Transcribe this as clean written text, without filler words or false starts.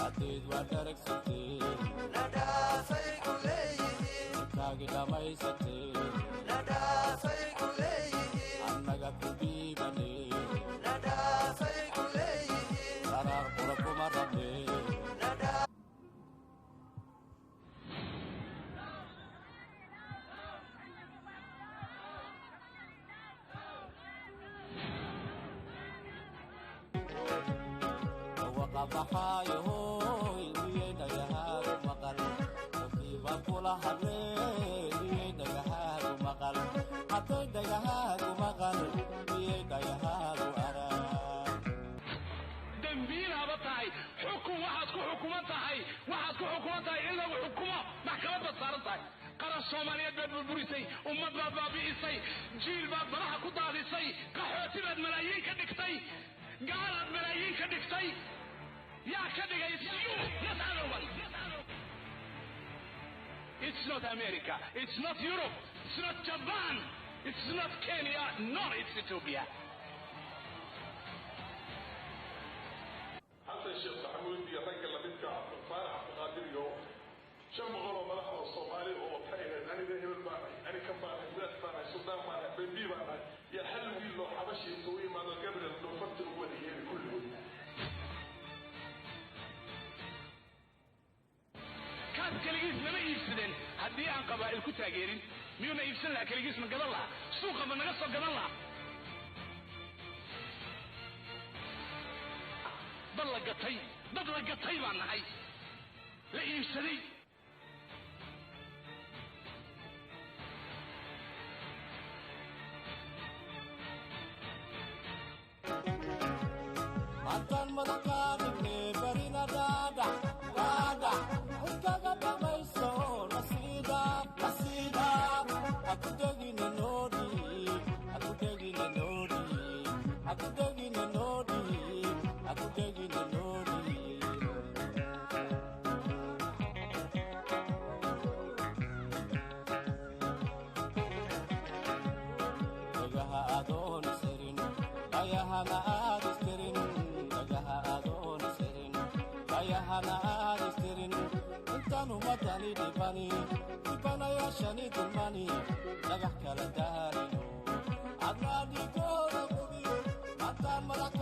Haddayd waa dharagsatee, Nadhaafay ku leeyihiin, kaagi dhammaysatee, Nadhaafay ku leeyihiin, annaga ku dhiibanee, Nadhaafay ku leeyihiin, qaraar qura kuma rabnee. Nadhaa. Dhawaqa baxaayo hooy, miyay dhagahaagu maqal? Dadkiiba kula hadlee, miyay dhagahaagu maqal? Hadday dhagahaagu maqal, miyay dhagahaagu arag? Dembiilaaba tahay, xukun waxaad ku xukuman tahay, waxaad ku xukuman tahay in lagu xukumo, maxkamad baad saaran tahay. Qaran Soomaaliyeed baad burburisay, ummad baad baabi'isay, jiil baad baraha ku daadisay, qaxooti baad malaayiin ka dhigtay, gaalaad malaayiin ka dhigtay. Yaa ka dhigay? Not other. It's not America. It's not Europe. It's not Japan. It's not Kenya. Nor it's Ethiopia. Xasan Sheekh Maxamuud iyo ragga lamidka, Faarax Cabdiqaadir iyo 500 oo madax oo Soomaali oo waxay ahayd aniga hebel baan ahay, ani kan baan ahay, wadaad baan ahay, suldaan baan ahay, bebi baan ahay, iyo hal wiil oo Xabashi intuu u yimaado Gabriel dhoofarta ugu wada yeeri kulligood. Kaas keligiis nama iibsadeen haddii aan qabaa'il ku taageerin. Miyuuna iibsan lahaa? Keligiis ma gadan lahaa? Suuqa ma naga soo gadan lahaa? Dad la gatay, dad la gatay baan nahay, la iibsaday. Maantaan madax kaa dhignee, barina dhaadhac dhaadhac xilkaga dhamayso. Nasiida nasiida haku degine noodhiib, haku degine noodhiib, haku degine noodhiib, haku degine noodhiib. Dhagaha adoon isirin, dhagahana aad istirin, dhagaha adoon isirin, dhagahana aad istirin. Intaan ummadani dhibani, dhibanayaashani dulmani, dhagax kala daalino, adnaa dhigooda qubiyo. Maantaan madax